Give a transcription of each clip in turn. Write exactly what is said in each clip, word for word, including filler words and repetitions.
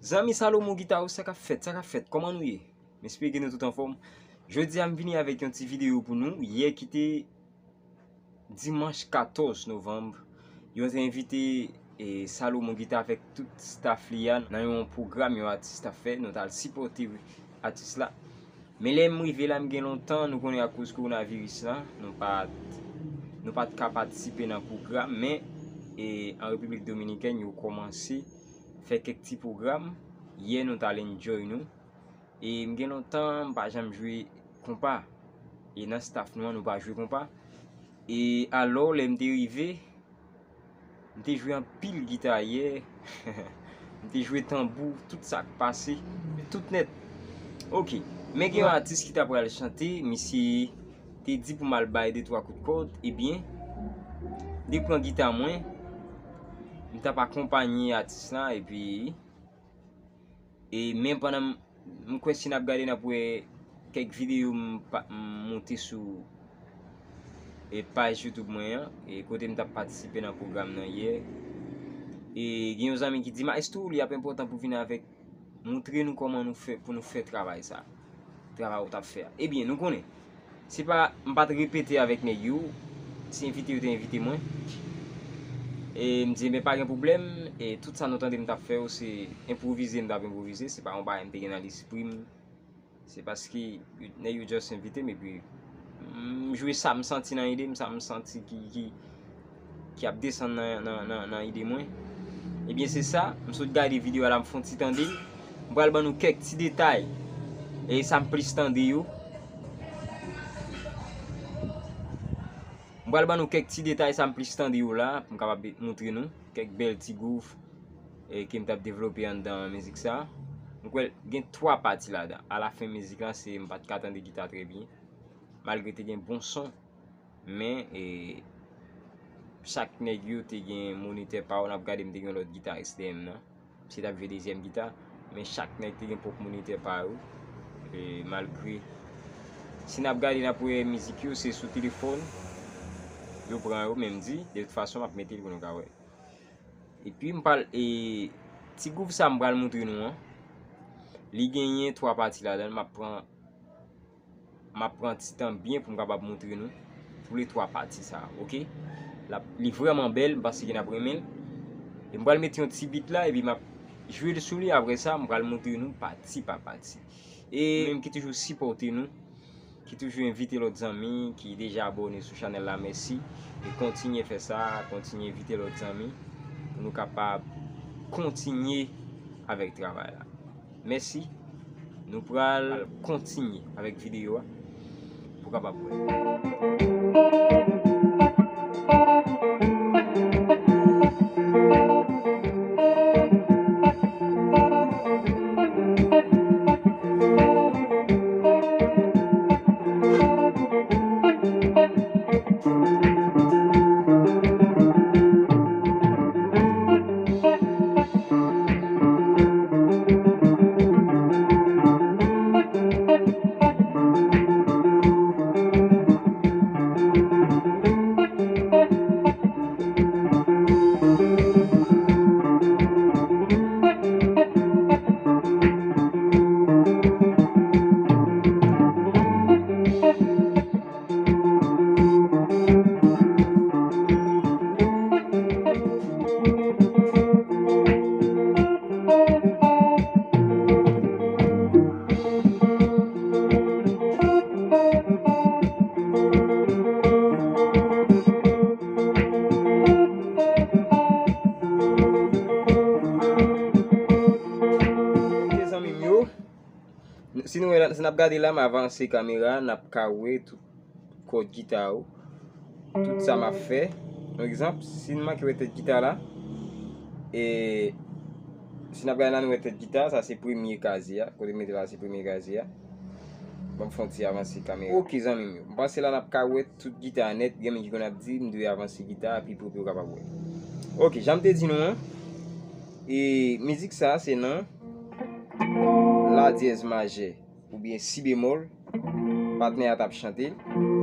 Zanmi Salomon Guitar, sa k ap fèt, sa k ap fèt, kòman nou ye? M espere ke nou tout anfòm. Jodi a, m vini avèk yon ti videyo pou nou. Yè ki te dimanch katòz novanm, yo te envite, e, Salomon Guitar avèk tout staff li a nan yon pwogram yon atis t ap fè. Nou t al sipòte atis la. Men lè m rive la, m gen lontan, nou konnen akoz kowonaviris la, nou pa t, nou pa t ka patisipe nan pwogram, men, e, an Repiblik Dominikèn, yo kòmanse fè kèk ti pwogram. Yè, nou t al enjoy nou. E m gen lontan, m pa janm jwe konpa. E nan staff nou an, nou pa jwe konpa. E alò, lè m te rive, m te jwe anpil gita yè. M te jwe tanbou, tout sa k pase, tout nèt. Oke. Men gen yon atis ki ta pral chante, misye te di pou m al bay de twa kout kòd, ebyen, m te pran gita mwen, m t ap akonpanye atis la, epi, e men pandan m, m kwè si n ap gade, n ap wè kèk videyo m pa, m monte sou, e paj YouTube mwen an, e kote m t ap patisipe nan pwogram nan yè. E gen yon zanmi ki di, "Maestro, li ap enpòtan pou vin avèk, montre nou kòman nou fè, pou nou fè travay sa. Travay ou t ap fè a." Ebyen, nou konnen. Se pa, m pa t repete avèk nèg yo. Se envite yo te envite mwen. E m di, "Ebyen, pa gen pwoblèm." E tout sa nou tande m t ap fè yo, se enpwovize m t ap enpwovize. Se pa yon bagay m te gen nan lespri m. Se paske yo, nèg yo just envite m, epi m jwe sa m santi nan ide m, sa m santi ki, ki, ki ap desann nan, nan, nan, nan ide mwen. Ebyen, se sa, m sot gade videyo a la, m fè yon ti tande l. M pral ban nou kèk ti detay, e sa m plis tande yo. M pral ban nou kèk ti detay sa m plis tande yo la, pou m kapab montre nou kèk bèl ti gwouv, e, ke m t ap devlope anndan mizik sa. M kwè gen twa pati ladan. Alafen mizik la, se m pa t ka tande gita trè byen, malgre te gen bon son, men, e, chak nèg yo te gen monitè pa yo. N ap gade, m te gen yon lòt gitaris dèyè m nan. Misye t ap jwe dezyèm gita, men chak nèg te gen pwòp monitè pa yo. E malgre, si n ap gade, n ap wè mizik yo, se sou telefòn yo pran yo, men m di, de tout fason, m ap mete l pou nou ka wè. Epi m pral, e, ti gwouv sa m pral montre nou an, li genyen twa pati ladan l, m ap pran m ap pran ti tan byen pou m kapab montre nou toulètwa pati sa a, oke? L ap, li vrèman bèl, m panse ke n ap renmen l. E m pral mete yon ti bit la, epi m ap jwe l sou li, apre sa, m pral montre nou pati pa pati. E menm ki toujou sipòte nou, ki toujou envite lòt zanmi ki deja abòne sou chanèl la, mèsi. E kontinye fè sa, kontinye envite lòt zanmi pou nou kapab kontinye avèk travay la. Mèsi. Nou pral kontinye avèk videyo a pou kapab wè. Ok, zanmi m yo. Si nou wè la, si n ap gade la, m avanse kamera, n ap ka wè tout kòd gita yo. Tout sa m ap fè. Yon egzanp, si n manke wè tèt gita la, e si n ap gade la, nou wè tèt gita, sa se premye kazye a. Kote m mete la, se premye kazye a. Ban m fè yon ti avanse kamera. Ok, zanmi m yo. M panse la n ap ka wè tout gita a nèt. Gen moun ki konn ap di, m dwe avanse gita a pi pre pou yo kapab wè. Ok, jan m te di nou an, e mizik sa, se nan la dyèz majè oubyen si bemòl, patnè a t ap chante l,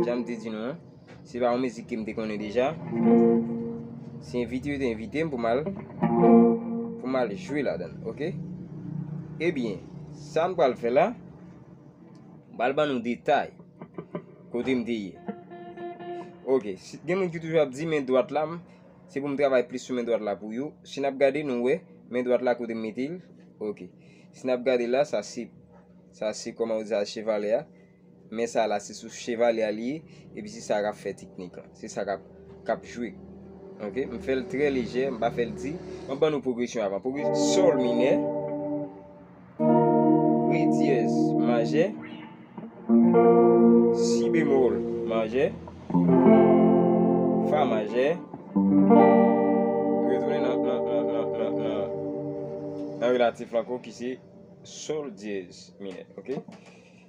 jan m te di nou an. Se pa yon mizik ke m te konnen deja. Se envite yo te envite m pou m al, pou m al jwe ladan l, oke? Ebyen, sa n pral fè la, m pral ban nou detay kote m te ye. Ok, si, gen moun ki toujou ap di men dwat la, m, se pou m travay plis sou men dwat la pou yo. Si n ap gade, nou wè men dwat la kote m mete l. Ok. Si n ap gade la, sa se, sa se kòman yo di sa, chevalè a. Men sa la, se sou chevalè a li ye, epi se sa k ap fè teknik lan. Se sa k ap, k ap jwe. Ok? M fè l trè lejè, m pa fè l di. M ap ban nou pwogresyon avan. Pwogresyon, sòl minè, re dyèz majè, si bemòl majè, fa majè, retounen nan, nan, nan relatif la ankò ki se sòl dyèz minè, ok?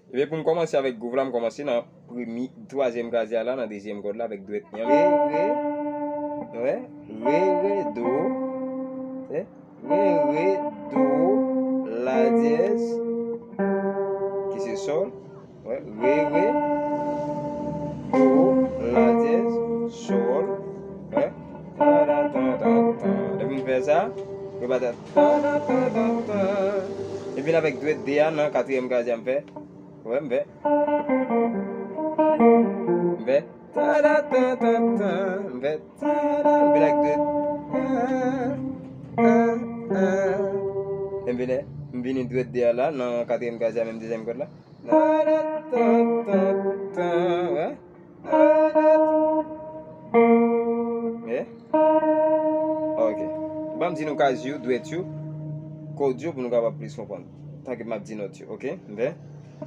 Ebyen, pou m kòmanse avèk gwouv la, m kòmanse nan premye, twazyèm kazi a la, nan dezyèm kòd la, avèk dwèt re, re, wè, re, re, do, wè, re, re, do, la dyèz, ki se sòl, wè, re, re, do, la dyèz, sòl, wè, ta, ta, ta, ta, ta. Depi m fè sa, yo pa ta, ta, ta, ta, ta, ta. Epi avèk dwèt de a nan katriyèm kazi a m fè. Wè, m fè. M fè. Ta, ta, ta, ta, ta. M fè. Ta, ta. M vin ak dwèt. A, a, a. M vin, m vini dwèt de a la, nan katriyèm kazi a, menm dezyèm kòd la. Ta, ta, ta, ta, ta. Wè. Eh? Ok. Ban m di nou kazi yo, dwèt yo, kòd yo pou nou kapab plis konprann. Tanke m ap di nòt yo, ok? M fè,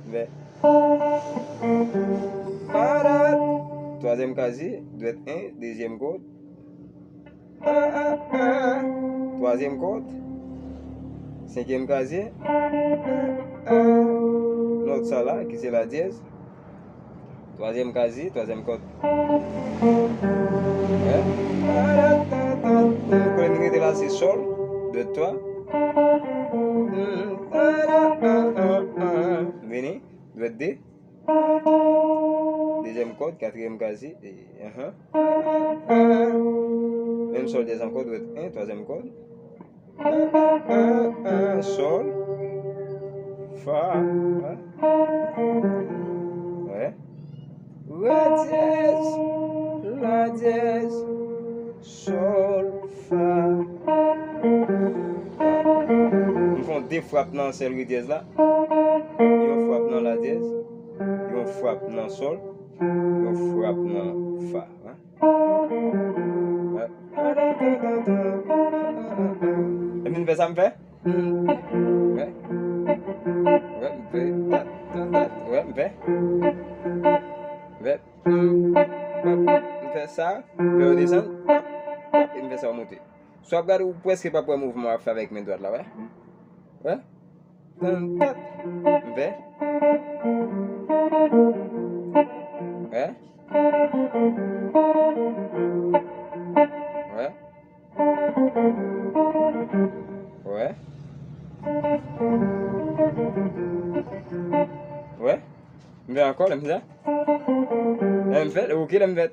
m fè. Twazyèm kazi, dwèt en, dezyèm kòd. Twazyèm kòd. Senkyèm kazi. Nòt sa la, ki se la dyèz. Twazyèm kazi, twazyèm kòd. Wè. Premye rete la se sòl, dwèt twa. Vini, dwèt de. Dezyèm kòd, katriyèm kazi. E, ahan. Menm sòl dyèz ankò, dwèt en, twazyèm kòd. Sòl, fa, wè. Re dyèz, la dyèz, sòl, fa. M fè de frap nan sèl re dyèz la. Yon frap nan la dyèz, yon frap nan sòl, yon frap nan fa. Wè. Epi m fè sa m fè. Wè. Wè, m fè. Tat, tat, tat. Wè, m fè. Wè. M fè sa. M fè yo desann. Epi m fè sa yo monte. Si w ap gade, ou prèske p ap wè mouvman w ap fè avèk men dwat la, wè. Wè. Tan, tat. M fè. Wè. Wè. Wè. Wè. M fè ankò, lè m fè sa. Lè m fè, ok, lè m fè.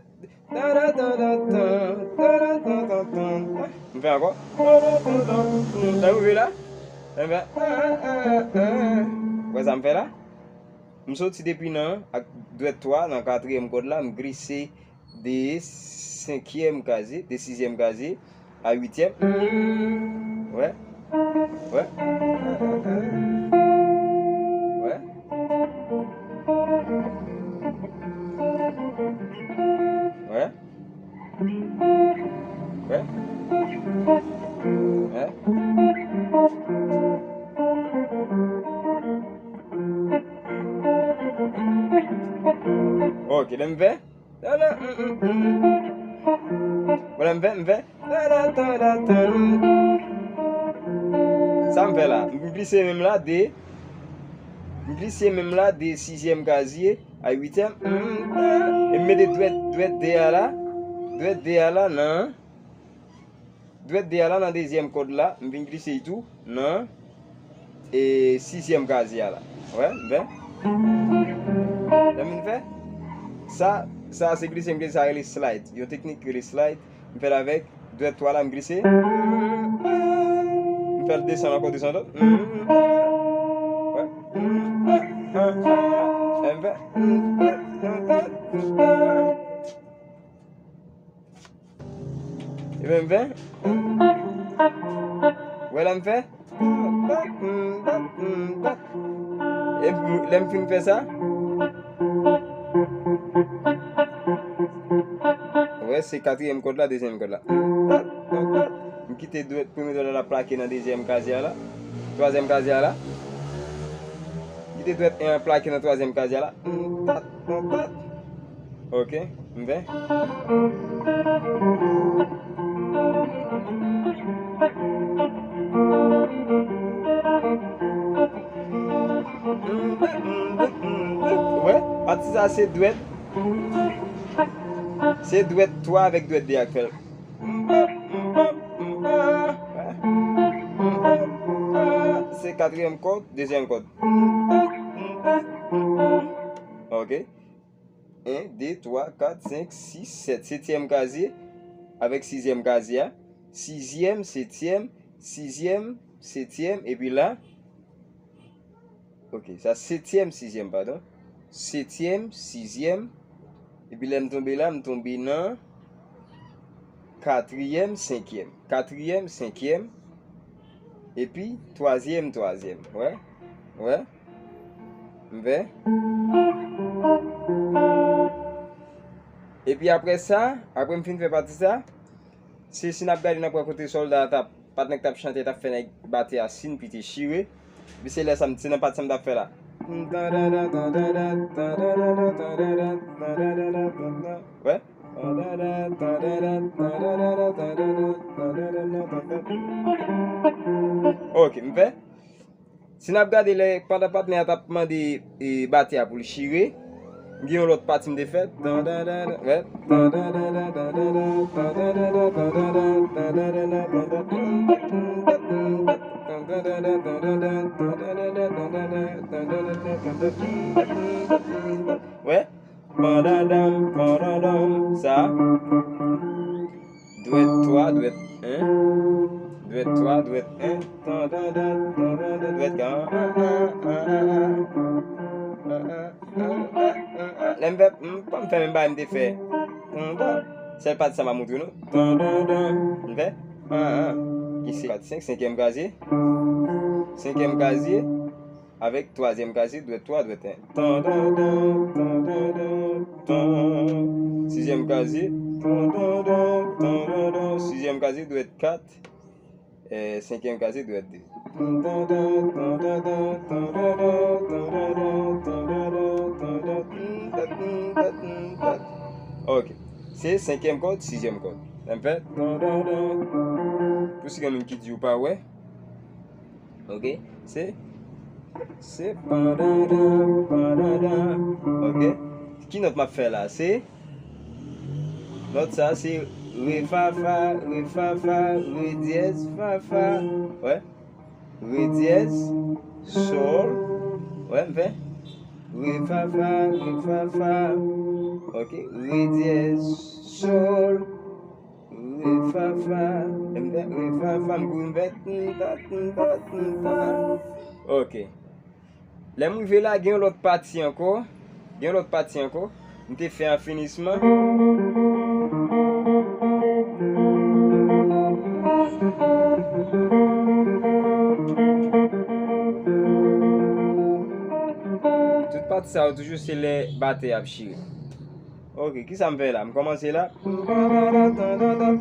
M fè ankò. Sa rive la? Lè m fè. Wè sa m fè la? M soti depi nan, ak dwèt twa nan katriyèm kòd la, m glise de senkyèm kazi, de sizyèm kazi a uityèm. Wè. Wè. Wè. Wè. Wè. Wè. Ok, lè m fè. Bon, lè m fè, m fè. Sa m fè la? M glise men m la de, m glise men m la de sizyèm kazi a uityèm. E m mete dwèt, dwèt de a la, dwèt de a la nan, dwèt de a la nan dezyèm kòd la, m vin glise l tou nan, e, sizyèm kazi a la. Wè, m fè. Lè m fin fè, sa, sa se glise, m glise, sa rele slide. Yon teknik ki rele slide. M fè l avèk dwèt twa la, m glise. M fè l desann ankò, desann ankò. Ebyen, m fè. Wè la m fè. Epi, lè m fin fè sa, wè, se katriyèm kòd la, dezyèm kòd la. M kite dwèt, premye dwèt la, l ap plake nan dezyèm kazye a la. Twazyèm kazye a la. M kite dwèt en an plake nan twazyèm kazye a la. Ok, m fè. Wè, pati sa se dwèt. Se dwèt twa avèk dwèt de a k fè l. Se katriyèm kòd, dezyèm kòd. Ok. En, de, twa, kat, senk, sis, sèt. Setyèm kazye avèk sizyèm kazye a. Sizyèm, setyèm, sizyèm, setyèm, epi la. Ok, sa setyèm, sizyèm, padon. Setyèm, sizyèm. Epi lè m tonbe la, m tonbe nan katriyèm, senkyèm. Katriyèm, senkyèm. Epi twazyèm, twazyèm. Wè? Wè? M fè. Epi apre sa, apre m fin fè pati sa, se si n ap gade, n ap wè kote sòlda a t ap, patnè k t ap chante, t ap fè nèg batè a sin, pi te chire. Epi se lè sa m, se nan pati sa m t ap fè la. Wè? Ok, m fè. Si n ap gade lè pandan patnè a t ap mande, e, batè a pou l chire, m gen yon lòt pati m te fè. Wè. Wè. Pandandanm, pandandanm, sa. Dwèt twa, dwèt en. Dwèt twa, dwèt en. Pandandanm, pandandanm, dwèt ka. Lè m fè, m pa m fè menm bagay m te fè. Sèl pati sa m ap montre nou. M fè. Ki se kat, senk, senkyèm kazye. Senkyèm kazye. Avèk twazyèm kazye, dwèt twa, dwèt en. Tan, tan, tan, tan, tan, tan, tan. Sizyèm kazye. Tan, tan, tan, tan, tan, tan. Sizyèm kazye, dwèt kat. Eh, senkyèm kazye, dwèt de. Tan, tan, tan, tan, tan, tan, tan. Ok. Se senkyèm kòd, sizyèm kòd. Lè m fè. Tan, tan, tan. Pou si gen moun ki di yo pa wè. Ok, se, se pandandan, pandandan. Ok, ki nòt m ap fè la? Se, nòt sa se re fa fa, re fa fa, re dyèz fa fa. Wè, re dyèz, sòl. Wè, m fè re fa fa, re fa fa. Ok, re dyèz, sòl. Re fa fa, m fè re fa fa, m kouri m fè tnta, tnta, tnta. Ok. Lè m rive la, gen yon lòt pati ankò. Gen yon lòt pati ankò. M te fè an finisman. Tout pati sa yo toujou se lè batè ap chire. Ok, kisa m fè la? M kòmanse la.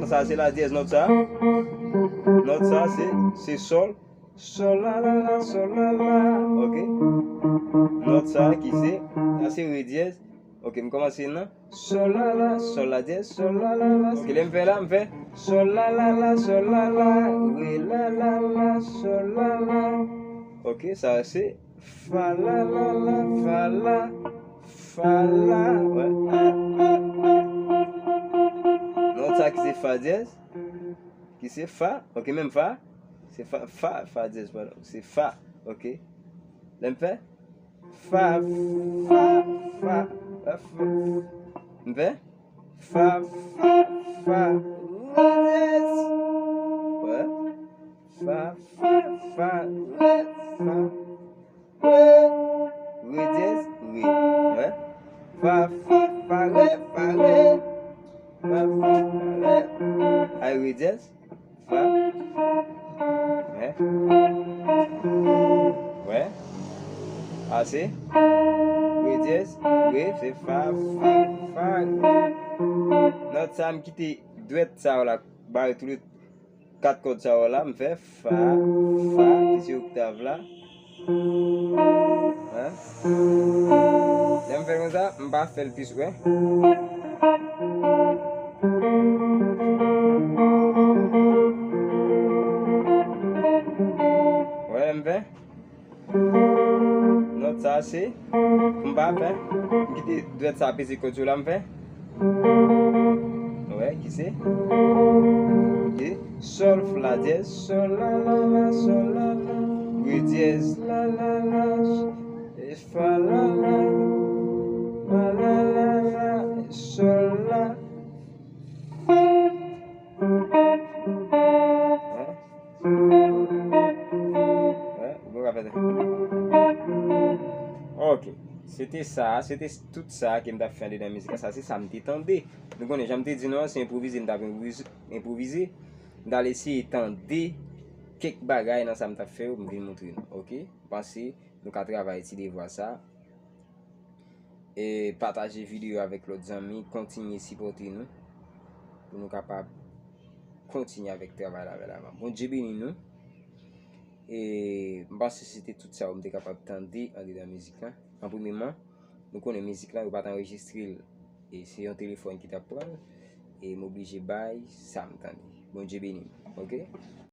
Sa se la dyèz, nòt sa. Nòt sa se, se sòl. Sòl la la la, sòl la la. Ok. Nòt sa ki se, sa se re dyèz. Ok, m kòmanse nan. Sòl la la, sòl la dyèz, sòl la la la. Ok, lè m fè la, m fè. Sòl la la la, sòl la la, re la la la, sòl la la. Ok, sa se. Fa la la la, fa la, fa la. Wè. Nòt sa ki se fa dyèz, ki se fa, ok, menm fa, se fa, fa, fa dyèz, padon, se fa, ok. Lè m fè, fa, fa, fa, fa, fa. M fè, fa, fa, fa, re dyèz. Wè. Fa, fa, fa, re, fa. Re, re dyèz, re. Wè. Sa se re dyèz, re, se fa, fa, fa. Nòt sa a, m kite dwèt sa yo la, bare tou le kat kòd sa yo la, m fè fa, fa, ki se oktav la. Hein? Lè m fè l konsa, m pa fè l plis, wè. Wè, m fè. Nòt sa se, m pa fè. M kite dwèt sa peze kòd sou la, m fè. Wè, ki se? Ki se sòl, la dyèz, sòl, la, la, la, sòl, la, la, re dyèz, la, la, la, e fa, la, la, la, la, la, la, la, sòl, la. Hein? Wè, ou pa ka fè sa. Ok. Se te sa, se te tout sa ke m t ap fè andedan mizik la. Sa se sa m te tande. Nou konnen, jan m te di nou an, se enpwovize m t ap enpwovize. Enpwovize. M t al eseye tande kèk bagay nan sa m t ap fè yo, m vin montre nou. Ok? M panse nou ka travay ti devwa sa. E pataje videyo avèk lòt zanmi, kontinye sipòte nou pou nou kapab kontinye avèk travay la avè lavan. Bondye beni nou. E m panse se te tout sa yo m te kapab tande andedan mizik la. An premyeman, nou konnen mizik la, yo pa t anrejistre l. E se yon telefòn ki t ap pran l. E m oblije bay sa m tande. Bondye beni nou. Ok?